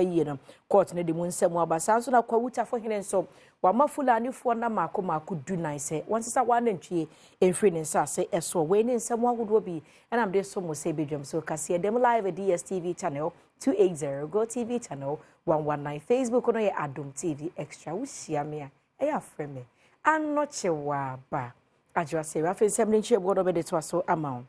yie no, court no de mu nsɛm aba. Saa nso na Kwawu Tafohene nso wama Fulanifoɔ na mako mako 14 sɛ wɔnsesa wɔn anantwie mfiri ne nsaase ɛsoɔ. Wei ne nsɛm ahodoɔ bi ɛnam de so mo sɛ ebedwam so kaseɛ dɛm live, DSTV channel 280, Go TV channel 119, Facebook no yɛ Adom TV Extra. Wohyia me a, ɛyɛ afrɛ me Anɔkye Waaba Adwoa Sɛ. Afei nsɛm no nkyerɛ no bɛde toa so ama wo.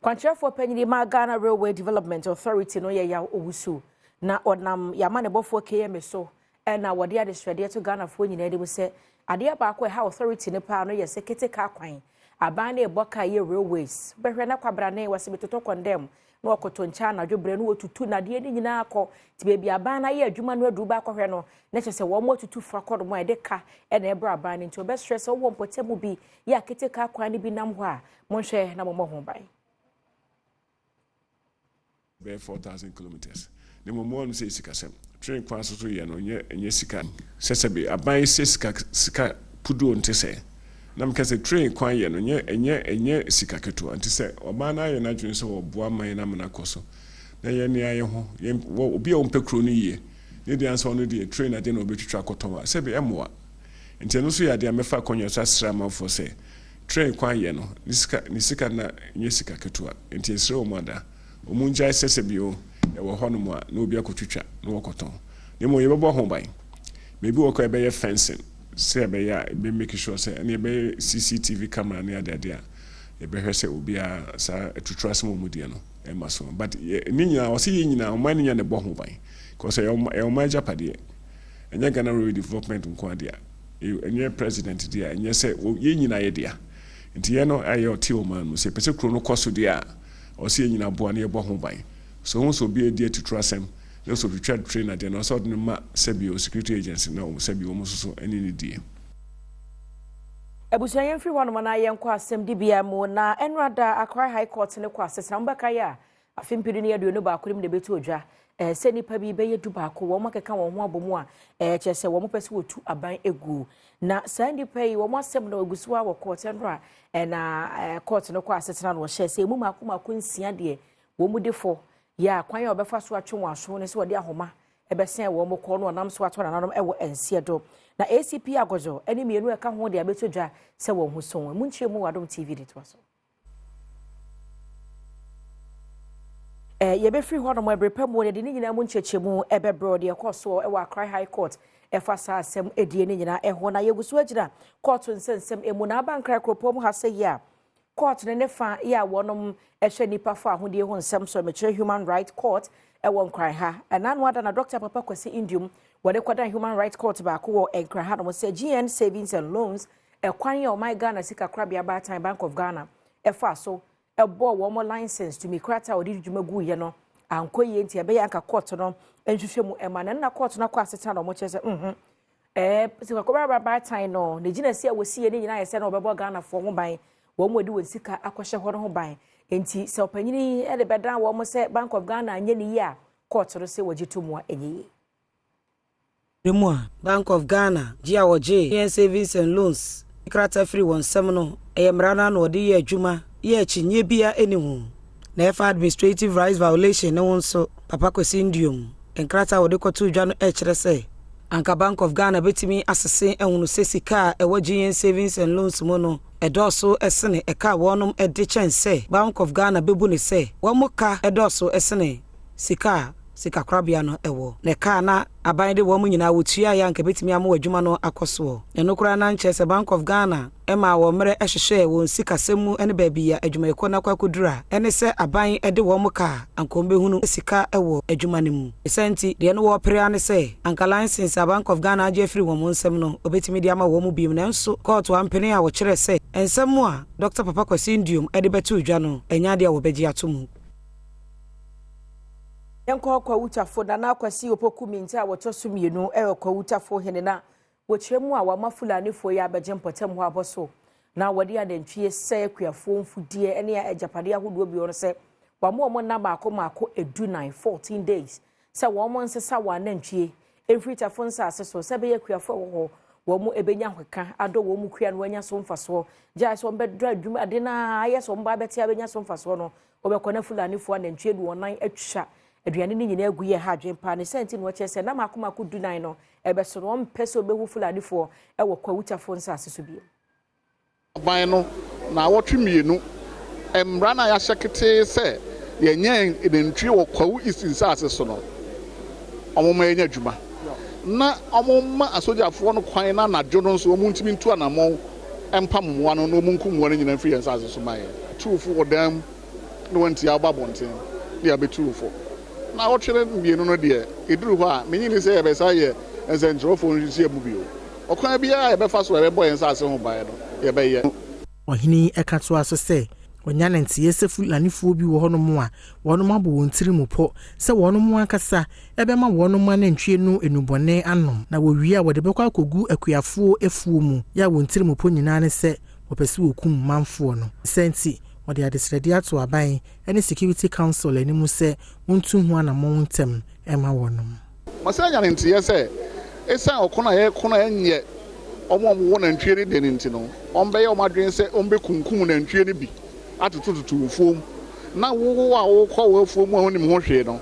Kwankyerɛfoɔ panyin ma Ghana Railway Development Authority no yɛ Yaw Owusu, na ɔnam yɛama ne bɔfoɔ KMA so ɛna wɔde adesrɛdeɛ to Ghanafoɔ nyinaa anim sɛ adeɛ baako ɛha authority no paa no yɛ sɛ keteke kwan aban ne ɛbɔ kaa yɛ railways. Bɛhwɛ na kwabrane wɔsɛ betotɔ kɔndɛm na wɔkoto nkyɛn anadwo berɛ no, wɔtutu nadeɛ no nyinaa kɔ. Nti baabi aban no ayɛ adwuma no aduru baakɔhwɛ no, na kyerɛ sɛ wɔn atutu fa kɔ no mu a yɛde ka ɛna ɛbrɛ aban no. Nti wɔbɛsrɛ sɛ wɔwɔ mpɔtam bi yɛ aketeke kwan no bi nam hɔ a, monhwɛ na mommɔ ho ban. Bɛyɛ 4,000 kilometres ne mmom wɔn sɛ sikasɛm train kwan so so yɛ no nyɛ sika sɛ sɛbi aban sɛ sika puduo. Nte sɛ na meka sɛ train kwan yɛ no nyɛ ɛnyɛ sika ketewa. Nti sɛ ɔbaa no ayɛ n'adwene sɛ wɔboa man no amena kɔ so na yɛn ne ayɛ ho yɛn wɔ obi a wɔmpɛ kuro no yie ne deɛ ansa ɔno deɛ train adeɛ na ɔbɛtwitwa akɔtɔn a, sɛbi ɛmmoa. Nti ɛno nso yɛ adeɛ a mɛfa akonnwa so asrɛ amanfoɔ sɛ train kwan yɛ no ne sika na nyɛ sika ketewa. Nti ɛsrɛ wɔn ada wɔn ngyae sɛ sɛbi o ɛwɔ hɔnom a na obi akɔtwitwa na wɔkɔtɔn, na mmom yɛbɛbɔ ho ban. Baabi wɔ kɔ ɛbɛyɛ fencing sɛ ɛbɛyɛ a ɛbɛ make sure sɛ ɛne ɛbɛyɛ CCTV camera ne adeade a yɛbɛhwɛ sɛ obiara saa atutu asɛm a wɔn deɛ no ɛma so. But ne nyinaa ɔsɛ yɛn nyinaa ɔman no nya ne bɔ ho ban because ɛyɛ ɔman agyapadeɛ. Ɛnyɛ Ghana Railway Development nko adeɛ, ɛnyɛ president deɛ, ɛnyɛ sɛ yɛn nyinaa yɛ dea. Nti yɛn no ɛyɛ ɔte ɔman no sɛ yɛpɛ sɛ kuro no kɔ so deɛ a, ɔsɛ yɛn nyinaa boa na yɛbɔ ho ban so ho sɛ obi adi atutu asɛm na sɛ otwitwa train adeɛ no, ɔsɛ ɔde no ma sɛbi o security agency na sɛbi wɔn nso so ɛne ne die. Abusua, yɛn firi hɔnom na yɛnkɔ asɛm dibea mu. Na ɛnora Accra High Court ne kɔ asetena mbɛka yɛ a afe 2021 mu na ɛbɛtu odwa sɛ nipa bi bɛyɛ 11 wɔn akeka wɔn ho abɔ mu a kyerɛ sɛ wɔn pɛ sɛ wɔtu aban egu. Na saa nipa yi wɔn asɛm na ogu so a wɔ court. Ɛnora ɛna court no kɔ asetena na wɔhyɛ sɛ emu mako mako nsia deɛ, wɔn mu de fo yɛ a kwan a wɔbɛfa so atwe wɔn aso ne sɛ wɔde ahoma ɛbɛsɛn wɔn kɔn no ɔnam so ato nananom ɛwɔ nseɛ do. Na ACP Agɔdɔ ɛne mmienu ɛka ho de abɛto dwa sɛ wɔn ho so mu nkyerɛ mu wɔ Adom TV de toa so. Yɛbɛfiri hɔnom ɛberɛ pɛ mu, yɛde ne nyinaa mu nkyɛkyɛmu ɛbɛbrɛ deɛ ɛkɔ soɔ ɛwɔ Accra High Court ɛfa saa asɛm edie ne nyinaa ɛho. Na yɛgu so agyina kɔɔto nsɛnsɛm emu na aba Nkran kuropɔn mu ha sɛ yi a court ne ne fa yi a wɔnom ɛhwɛ nipa fa ahodie ho nsɛm so, ɛmɛkyerɛ Human Right Court ɛwɔ Nkran ha. Ɛna no ada na Dr. Papa Kwasi Nduom wɔde kɔdan Human Right Court baako wɔ Nkran ha nom sɛ GN Savings and Loans ɛkwan yɛ ɔman Ghana sika korabea baatan Bank of Ghana ɛfa so ɛbɔ wɔn license tumi krataa a wɔde dwuma gu yɛ no ankɔ yie. Nti ɛbɛyɛ anka court no nhwehwɛ mu ɛma na nna court no akɔ asetena na wɔn kyerɛ sɛ sika korabea baatan no ne gyina si a wɔsi yɛ ne nyinaa yɛ sɛ na wɔbɛbɔ Ghanafoɔ ho ban, wɔn mu de wɔn sika akɔhyɛ hɔ no ho ban. Nti sɛ ɔpanyin ɛde bɛdan wɔn sɛ Bank of Ghana anyɛ ne yie a, court no sɛ wɔgye to mu a ɛnyɛ yie. Mu a Bank of Ghana gye a wɔgye yɛn Savings and Loans krataa firi wɔn nsam no, ɛyɛ mmara no ano wɔde yɛ adwuma yɛ akyinnye bia ɛni ho. Na ɛfa administrative rights violation ne ho nso, Papa Kwesi Nduom nkrataa a wɔde kɔto dwa no ɛkyerɛ sɛ anka Bank of Ghana bɛtumi asese ɛhunu sɛ sika a ɛwɔ GN Savings and Loans mu no ɛdɔɔso ɛsene ɛka a wɔnom ɛde kyɛn sɛ Bank of Ghana bɛbu ne sɛ wɔn mo ka ɛdɔɔso ɛsene sika a sikakorabea no ɛwɔ na ɛka na aban de wɔn nyinaa wɔtua yɛ anka bɛtumi ama wɔ adwuma no akɔ soɔ. Ɛno koraa na nkyerɛ sɛ Bank of Ghana ɛma wɔn mmerɛ ɛhyehyɛ wɔn sikasɛm mu ne baabi a adwumayɛkuo no akɔ akɔduru a ɛne sɛ aban de wɔn ka anka wɔn bɛhunu sika ɛwɔ adwuma no mu. Ɛsɛ nti deɛ no wɔpere ne sɛ anka license a Bank of Ghana agye afiri wɔn nsam no wɔbɛtumi de ama wɔn mu bio, nanso kɔɔto ampene a wɔkyerɛ sɛ nsɛm a Dr. Papa Kwasi Nduom de bɛto dwa no ɛnyɛ adeɛ a wɔbɛgye ato mu. Yɛnkɔ Kwawutafo Nana Akwasi Opoku Minti a wɔtɔ so mmienu ɛwɔ Kwawutafo hene na wɔkyerɛ mu a wɔama Fulanifoɔ yi abɛgye mpɔtam hɔ abɔ so na wɔde anantwie sɛ akuafoɔ mfudeɛ ne agyapadeɛ ahodoɔ bi wɔ no sɛ wɔama wɔn nna baako mako 14, 14 days sɛ wɔn nsesa wɔn anantwie mfiri tafo nsase so sɛ ɛbɛyɛ akuafoɔ wɔ hɔ wɔn mu ebɛnya ahweka adɔ wɔn mu kua no wɔanya so mfasoɔ gyae sɛ wɔn bɛdɔ adwuma ade na ayɛ sɛ wɔn ba abɛte abɛnya so mfasoɔ no, wɔbɛkɔ na Fulanifoɔ anantwie de wɔn nan atwa. aduane no nyinaa agu yɛ ha adwene paa. Ne sɛ nti na wɔkyerɛ sɛ na mako mako 14 no ɛbɛso no, wɔmpɛ sɛ wɔbɛhu Fulanifoɔ ɛwɔ Kwawutafoɔ nsase so bio. Aban no na awɔtwe 2 mmara no a yɛahyɛ ketee sɛ yɛnyɛ nantwie wɔ Kwawu East nsase so no, ɔmo ma yɛnyɛ adwuma na ɔmo ma asogyafoɔ no kwan na anadwo no nso ɔmo ntumi ntu anammɔn mpam mmoa no na ɔmo nku mmoa no nyinaa mfiri yɛn nsase so ma yɛn. Tuufo wɔ dan mu na wɔntia ɔba abɔnten na yɛabɛtu fo na awɔtwe no 2 no deɛ, ɛduru hɔ a menyi ni sɛ yɛbɛsa yɛ nsɛnkyerɛwfoɔ nhyia mu bio. Ɔkwan biara a yɛbɛfa so a yɛbɛbɔ yɛn nsase ho ban no, yɛbɛyɛ. Ɔhene yi ka toa so sɛ wɔnya ne nteɛ sɛ Fulanifoɔ bi wɔ hɔnom a wɔnom abɔ wɔn tiri mu pɔ sɛ wɔnom ankasa ɛbɛma wɔnom anantwie no enubɔne anom, na wɔwie a wɔde bɛkɔ akɔgu akuafoɔ afuo mu yɛ a wɔn tiri mu pɔ nyinaa ne sɛ wɔpɛ sɛ wɔkum manfoɔ no. Sɛ nti wɔde adesrɛdeɛ ato aban ne Security Council anim sɛ wɔntu ho anammɔn ntɛm ɛma wɔnom. Masɛ anya ne nteɛ sɛ ɛsiane ɔko no a yɛko no a ɛnyɛ ɔmo a ɔmo wɔ nantwie no de no nti no, ɔmbɛyɛ ɔmo adwene sɛ ɔmbɛkunkum nantwie no bi atotototo mfuom na wo a wokɔ wɔ afuo mu a wonim ho hwee no,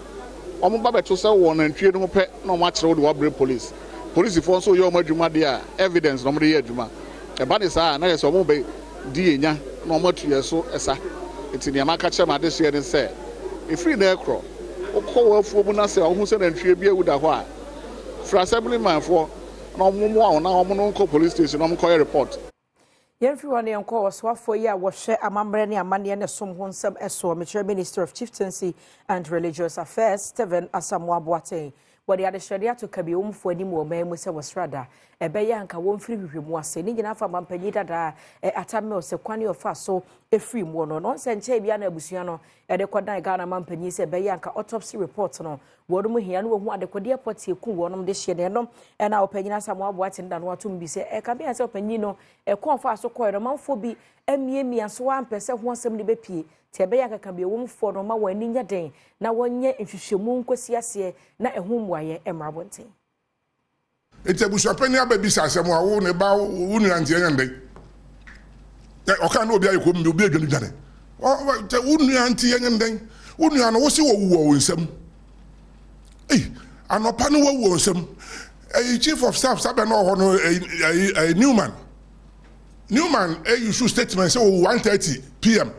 ɔmo ba bɛto sɛ wɔ nantwie no ho pɛ na ɔmo akyerɛ wo de wabrɛ police. Polisifoɔ nso yɛ ɔmo adwuma deɛ a, evidence na ɔmo de yɛ adwuma. Ɛba ne saa na yɛ sɛ ɔmo bɛ di yɛn nya na ɔmo atu yɛ so ɛsa. Nti nea maka kyerɛ m adehyeɛ ne sɛ ɛfiri na ɛkorɔ wokɔ wɔ afuo mu na sɛ ɔho sɛ nantwie bi awu da hɔ a, frɛ assemblymanfoɔ na ɔmo mmoa wo na ɔmo no nkɔ police station na ɔmo nkɔyɛ report. Yɛmfiri hɔ ne yɛnkɔ ɔsoafoɔ yi a wɔhwɛ amammerɛ ne amanneɛ ne som ho nsɛm ɛsoɔ, mekyerɛ Minister of Chieftaincy and Religious Affairs, Stephen Asamoah Boateng. Wɔde adehyɛdeɛ ato kabiawomfoɔ anim wɔ ɔman mu sɛ wɔsrada ɛbɛyɛ anka wɔmfiri hwehwɛmu ase ne nyinaa fa mampanyin dadaa Atta Mills sɛ kwan ɔfa so ɛfiri mu no na ɔnsɛ nkyɛn bia na abusua no ɛde kɔdan Ghana mampanyin sɛ ɛbɛyɛ anka autopsy report no wɔn hia no wɔhu adekodeɛ pɔte eku wɔn de hyɛ ne ɛnom. Ɛna ɔpanyin Asamoah Boateng da no atom bi sɛ ɛka bi sɛ ɔpanyin no ɛkɔn fa so kɔɛ no, ɔmanfoɔ bi amiamia so ampɛ sɛ ho asɛm no bɛpie te. Ɛbɛyɛ akaka bi ewomfoɔ no ma wɔn ani nyɛ den na wɔnyɛ nhwehwɛmu nkosi aseɛ na ɛho mmuayɛ mmra abɔnten. Nti abusuapɛni abɛbisa asɛm a wo ne ba wo nua nti ɛnyɛ ndɛn ɔka na obi ayɛ kom bi, obi adwane dwane wo nua nti ɛnyɛ ndɛn. Wo nua no wo si wɔ wu wɔ wo nsam. Ei, anɔpa no wawu wɔ nsam. Ɛyi chief of staff sábɛ na ɔhɔ no, ɛyi ɛyi Newman ɛyi su statement sɛ wɔwu 1:30 p.m.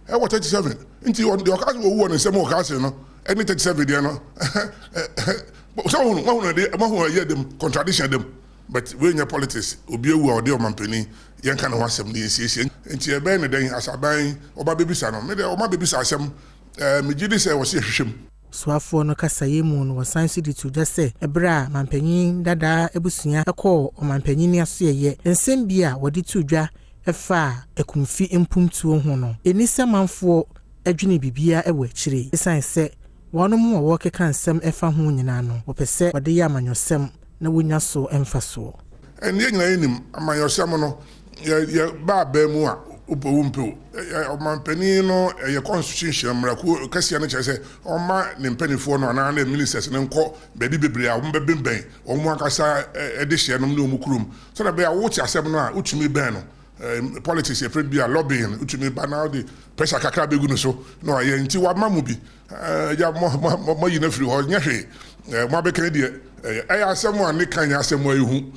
Ɛwɔ 37 nti deɛ ɔka sɛ wɔwu wɔ ne nsam wɔ kaase no ɛne 37 deɛ no sɛ wɔhunu ɛde wɔhunu ɛyɛ dɛm contradiction dɛm. But wei nyɛ politics. Obi ewu a ɔde ɔmampanin yɛnka ne ho asɛm ne yɛnsiesie nti ɛbɛyɛ ne dɛn asaban ɔba bɛbisa no. Mede ɔma bɛbisa asɛm megye di sɛ wɔsi ɛhwehwɛ mu. Soafoɔ no kasaeɛ mu no, wɔsan so de to dwa sɛ ɛberɛ a mampanyin dadaa abusua kɔɔ ɔmampanyin asoɛyɛ, nsɛm bi a wɔde to dwa ɛfa akumfi mpuntuo ho no, ɛni sɛ manfoɔ adwene biribiara wɔ akyire, ɛsiane sɛ wɔnom a wɔrekeka nsɛm ɛfa ho nyinaa no, wɔpɛ sɛ wɔde yɛ amanyɔsɛm na wɔnya so mfasoɔ. Ɛnneɛ nyinaa yɛnim amanyɔsɛm no yɛ ba abɛn mu a wopɛ wo mpɛ o. Ɔmampanin no ɛyɛ constitution mmarakuo kɛseɛ no kyerɛ sɛ ɔma ne mpanimfoɔ no anaa ne ministers no nkɔ baabi bebree a wɔn bɛbɛnbɛn wɔn ankasa ɛde hyɛ nom ne wɔn kurom sɛdeɛ ɛbɛyɛ a wote asɛm no a wotumi bɛn no. Politics yɛfrɛ bi a lobbying, wotumi ba na wode pressure kakra bɛgu no so na wayɛ. Nti wama mu bi ya mo mo mo yi no afiri hɔ nyɛ hwee. Mo abɛka deɛ ɛyɛ asɛm a ne ka nyɛ asɛm a ɛhu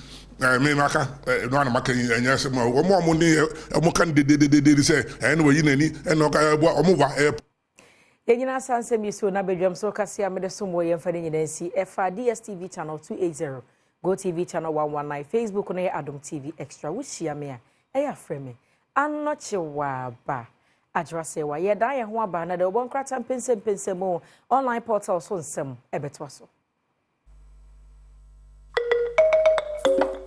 me maka ɛno ana maka yi ɛnyɛ asɛm a wɔn a wɔn ne wɔn ka no dededede sɛ ɛna wɔyi n'ani ɛna ɔka ɛboa wɔn wa ɛyɛ. Yɛnyina asa nsɛm yi so na badwam so kase a mede som wɔ yɛmfa no nyinaa nsi. Ɛfa DSTV channel 280, Go TV channel 119, Facebook no yɛ Adom TV Extra. Wohyia me a, ɛyɛ afrɛ me Anɔkye Waaba Adwera sɛ wa yɛdan yɛn ho aba na deɛ wɔbɔ nkrata mpɛnsɛmpɛnsɛm mu online portal so nsɛm ɛbɛtoa so.